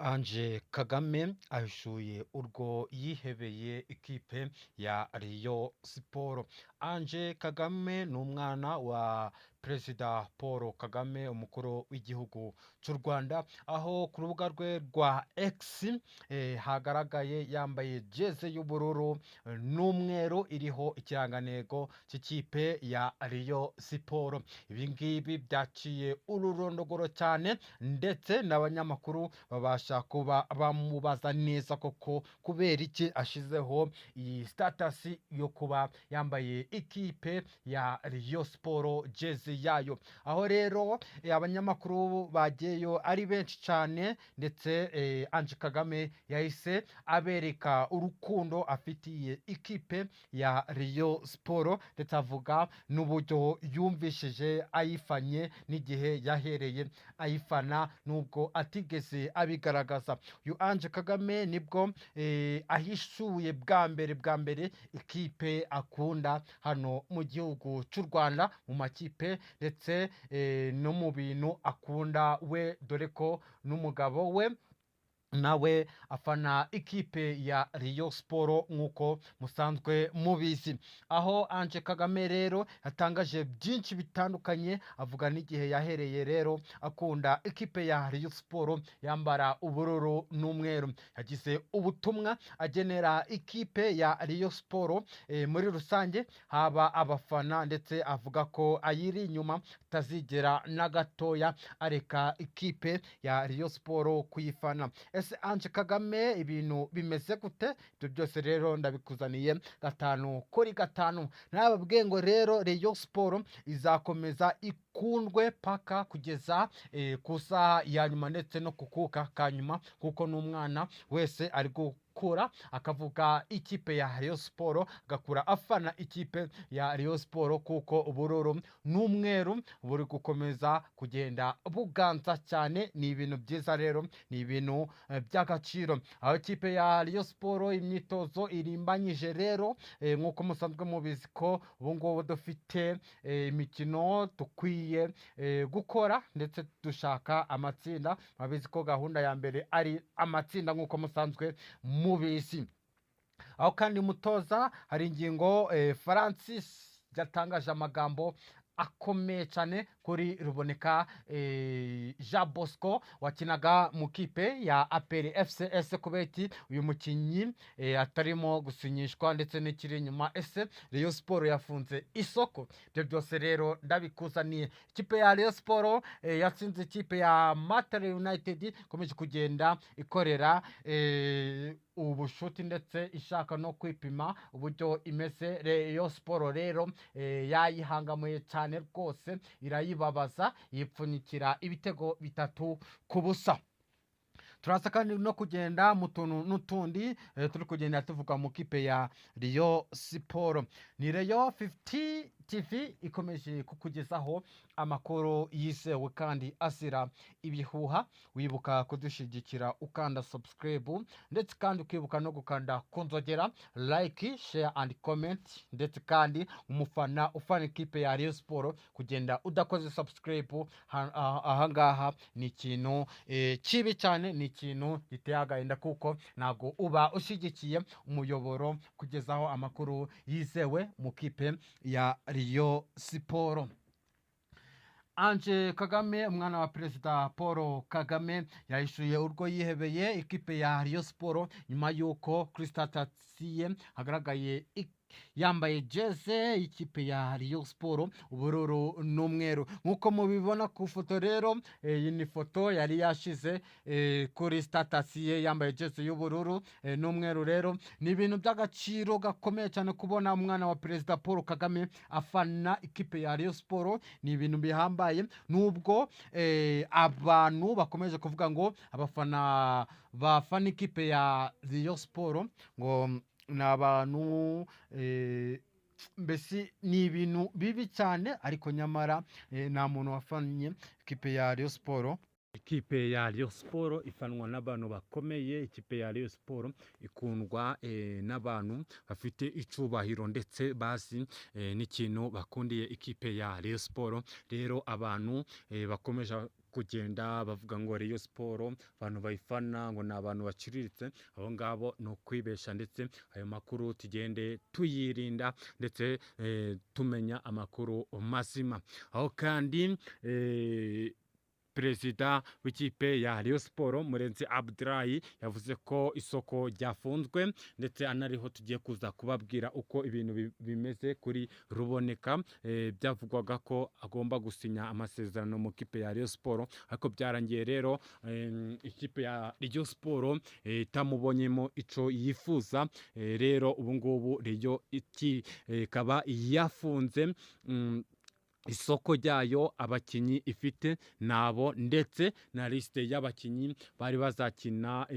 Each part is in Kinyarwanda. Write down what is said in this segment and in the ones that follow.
Ange Kagame ahishuye urwo yihebeye ikipe ya Rayon Sports. Ange Kagame ni umwana wa Perezida Paul Kagame, umukuru w'igihugu cy'u Rwanda, aho ku rubuga rwe rwa X hagaragaye yambaye jeze y'ubururu n'umweru iriho ikirangantego cy'ikipe ya Rayon Sports. Ibi ngibi byaciye ururondogoro cyane, ndetse n'abanyamakuru babasha kuba bamubaza neza koko kubera iki ashizeho iyi status yo kuba yambaye ikipe ya Rayon Sports jezi yayo. Aho rero abanyamakuru bagiyeyo ari benshi cyane, ndetse Ange Kagame yahise abereka urukundo afitiye ikipe ya Rayon Sports, ndetse avuga n'uburyo yumvishije ayifanye n'igihe yahereye ayifana nubwo atigeze abigaragaza. Uyu Ange Kagame nibwo ahishuye bwa mbere ikipe akunda hano mu gihugu cy'u Rwanda mu makipe, ndetse no mu bintu akunda we, dore ko n'umugabo we nawe afana ikipe ya Rayon Sports nk'uko musanzwe mubizi. Aho Ange Kagame rero yatangaje byinshi bitandukanye, avuga n'igihe yahereye rero akunda ikipe ya Rayon Sports yambara ubururu n'umweru. Yagize ubutumwa agenera ikipe ya Rayon Sports muri rusange, haba abafana, ndetse avuga ko ayiri inyuma, atazigera na gatoya areka ikipe ya Rayon Sports kuyifana. Ese Ange Kagame ibintu bimeze gute? Ibyo byose rero ndabikuzaniye gatanu kuri gatanu. Nababwiye ngo rero Rayon Sports izakomeza ikundwe paka kugeza ku saha ya nyuma, ndetse no ku kuka ka nyuma, kuko n'umwana wese ari gukura akavuga ikipe ya Rayon Sports, agakura afana ikipe ya Rayon Sports, kuko ubururu n'umweru buri gukomeza kugenda buganza cyane. Ni ibintu byiza rero, ni ibintu by'agaciro. Aho ikipe ya Rayon Sports imyitozo irimbanyije rero, nk'uko musanzwe mubizi ko ubu ngubu dufite imikino dukwiye gukora, ndetse dushaka amatsinda. Murabizi ko gahunda ya mbere ari amatsinda nk'uko musanzwe mubizi. Aho kandi umutoza hari ingingo Francis yatangaje amagambo akomeye cyane kuri Ruboneka Jean Bosco wakinaga mu kipe ya APR FC. Ese kubera iki uyu mukinnyi atarimo gusinyishwa, ndetse n'ikiri inyuma? Ese Rayon Sports yafunze isoko? Ibyo byose rero ndabikuzaniye. Ikipe ya Rayon Sports yatsinze ikipe ya Mathare United, ikomeje kugenda ikorera ubushuti, ndetse ishaka no kwipima uburyo imeze. Rayon Sports rero yayihangamuye cyane rwose, irayibabaza, yipfunyikira ibitego 3-0. Turaza kandi no kugenda mu tuntu n'utundi turi kugenda tuvuga mu kipe ya Rayon Sports. Ni Rayon 50 TV ikomeje kukugezaho amakuru yizewe kandi azira ibihuha. Wibuka kudushyigikira ukanda subscribe, ndetse kandi ukibuka no gukanda ku nzogera, like, share and comment. Ndetse kandi umufana ufana ikipe ya Rayon Sports, kugenda udakoze subscribe ahangaha ni ikintu kibi cyane, ni ikintu giteye agahinda, kuko ntabwo uba ushyigikiye umuyoboro kugezaho amakuru yizewe mu kipe ya Rayon Sports. Ange Kagame, umwana wa Perezida Paul Kagame, yahishuye urwo yihebeye ikipe ya Rayon Sports nyuma y'uko kuri status ye hagaragaye yambaye jeze y'ikipe ya Rayon Sports, ubururu n'umweru, nk'uko mubibona ku foto. Rero iyi ni foto yari yashize kuri status ye yambaye jeze y'ubururu n'umweru. Rero ni ibintu by'agaciro gakomeye cyane kubona umwana wa Perezida Paul Kagame afana ikipe ya Rayon Sports. Ni ibintu bihambaye, nubwo abantu bakomeje kuvuga ngo abafana bafana ikipe ya Rayon Sports ngo ni abantu mbese ni ibintu bibi cyane, ariko nyamara nta muntu wafannye ikipe ya Rayon Sports. Ikipe ya Rayon Sports ifanwa n'abantu bakomeye. Ikipe ya Rayon Sports ikundwa n'abantu bafite icubahiro, ndetse bazi n'ikintu bakundiye ikipe ya Rayon Sports. Rero abantu bakomeje kugenda bavuga ngo Rayon Sport abantu bayifana ngo ni abantu baciriritse, abo ngabo ni ukwibesha, ndetse ayo makuru tugende tuyirinda ndetse tumenya amakuru mazima. Aho kandi perezida w'ikipe ya Rayon Sport Murenzi Abdulahi yavuze ko isoko ryafunzwe, ndetse anariho tugiye kuza kubabwira uko ibintu bimeze kuri Ruboneka. Byavugwaga ko agomba gusinya amasezerano mu kipe ya Rayon Sport, ariko byarangiye rero ikipe ya Rayon Sport itamubonyemo ico yifuza. Rero ubu ngubu Rayon ikaba yafunze isoko ryayo, abakinnyi ifite nabo ndetse na liste y'abakinnyi bari bazakina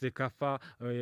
CECAFA,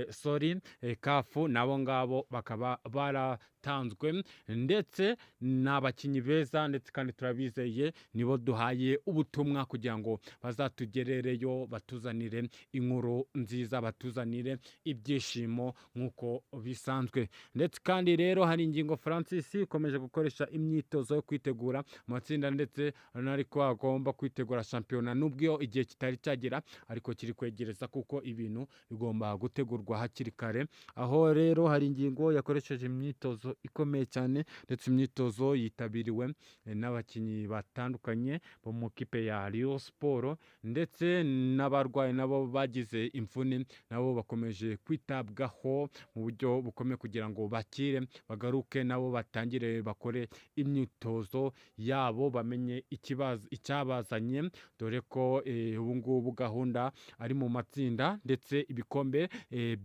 sorry, CAF, nabo ngabo bakaba baratanzwe, ndetse ni abakinnyi beza, ndetse kandi turabizeye, nibo duhaye ubutumwa kugira ngo bazatugerereyo batuzanire inkuru nziza, batuzanire ibyishimo nk'uko bisanzwe. Ndetse kandi rero hari Ingingo Francis ikomeje gukoresha imyitozo yo kwitegura amatsinda, ndetse ariko agomba kwitegura shampiyona nubwo igihe kitari cyagera ariko kiri kwegereza, kuko ibintu bigomba gutegurwa hakiri kare. Aho rero hari Ingingo yakoresheje imyitozo ikomeye cyane, ndetse imyitozo yitabiriwe n'abakinnyi batandukanye bo mu kipe ya Rayon Sport, ndetse n'abarwayi nabo bagize imvune nabo bakomeje kwitabwaho mu buryo bukomeye kugira ngo bakire, bagaruke nabo batangire bakore imyitozo yabo, bamenye ikibazo icyabazanye, dore ko ubu ngubu gahunda ari mu matsinda, ndetse ibikombe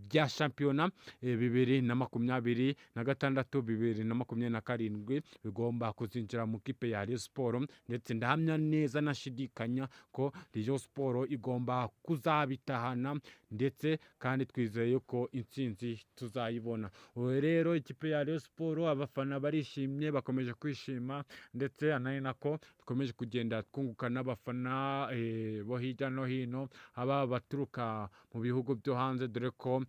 bya shampiyona 2026 2027 bigomba kuzinjira mu kipe ya Rayon Sport, ndetse ndahamya neza nashidikanya ko Rayon Sport igomba kuzabitahana, ndetse kandi twizeye ko intsinzi tuzayibona. Ubu rero ikipe ya Rayon Sport abafana barishimye, bakomeje kwishima, ndetse anari nako dukomeje kugenda twunguka n'abafana bo hirya no hino, aba baturuka mu bihugu byo hanze, dore ko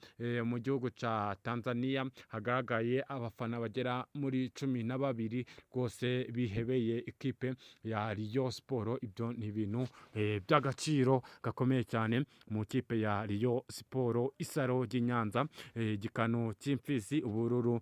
mu gihugu cya Tanzania hagaragaye abafana bagera muri 12 rwose bihebeye ikipe ya Rayon Sport. Ibyo ni ibintu by'agaciro gakomeye cyane mu kipe ya Rayon Sport. Isaro ry'i Nyanza, igikanu cy'imfizi, ubururu.